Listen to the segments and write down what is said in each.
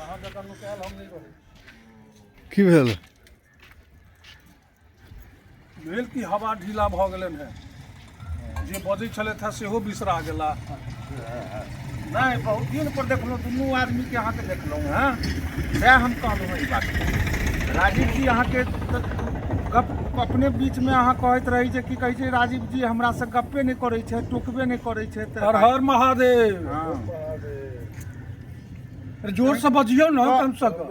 अहाँ जकाँ नुकायल हम नहि रहै। की भेल? भेल कि हवा ढीला भऽ गेलनि हेँ, जे बजै छलथि हेँ सेहो बिसरा गेला। नहि, बहुत दिन पर देखलहुँ दुनू आदमीके अहाँके देखलहुँ हेँ, सएह हम कहलहुँ हेँ ई बात। राजीव जी अहाँके तऽ गप अपने बीचमे अहाँ कहैत रही जे की कहै छै राजीव जी हमरासँ गप्पे नहि करै छै, टोकबे नहि करै छै। तऽ हर हर महादेव। हँ। अरे जोर से बजियौ ने कम से कम।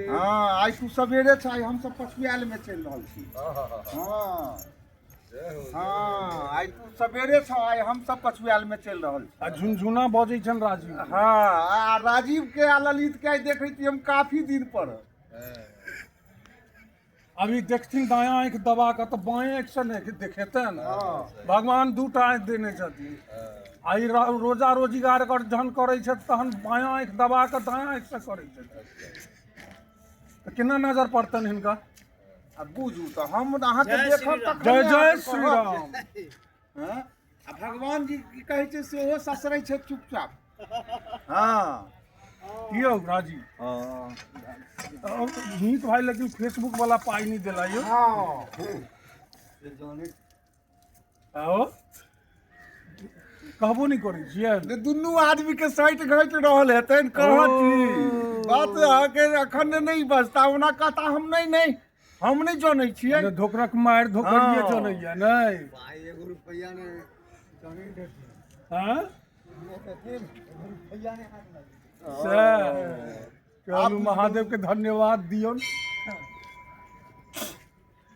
हँ, आइ तू सवेरे छै, आइ हमसब पछुआएलमे चलि रहल छी। हँ हँ, आइ तू सवेरे छौ, आइ हमसब पछुआएलमे चलि रहल छी। आ झुनझुना बजै छनि राजीव। हँ, आ राजीवके आ ललितके आइ देखै छी हम काफी दिन पर। अभी देखथिन दायाँ आँखि दबा कऽ तऽ बाएँ आँखिसँ नहि देखेतनि। भगवान दूटा आँखि देने छथिन, आ ई रोजा रोजगार कर जहन करै छथि तहन बायाँ आँखि दबा कऽ दायाँ आँखिसँ करै छथि, तऽ केना नजर पड़तनि हिनका? आ बुझू तऽ हम अहाँके देखब तखन। जय जय श्री राम। हँ, आ भगवान जी की कहै छै सेहो ससरै छै चुपचाप। हँ की यौ राजीव? हँ। नीक भाई, लेकिन फेसबुक वाला पाइ नहि देला यौ। हँ। आओ कहबो नहि करै छियै। जे दुनू आदमी के सटि घटि रहल हेतनि कहाँ की बात अहाँके एखन नहि बजता, ओना कहता हम नहि नहि हम नहि जनै छियै। ने धोकरक मारि धोकरिये। हँ। जनैया नहि। भाई, एगो रुपैआ ने जानै देथिन। हँ, एगो रुपैआ नहि हाथ लगै। सएह चलू, महादेव के धन्यवाद दियौन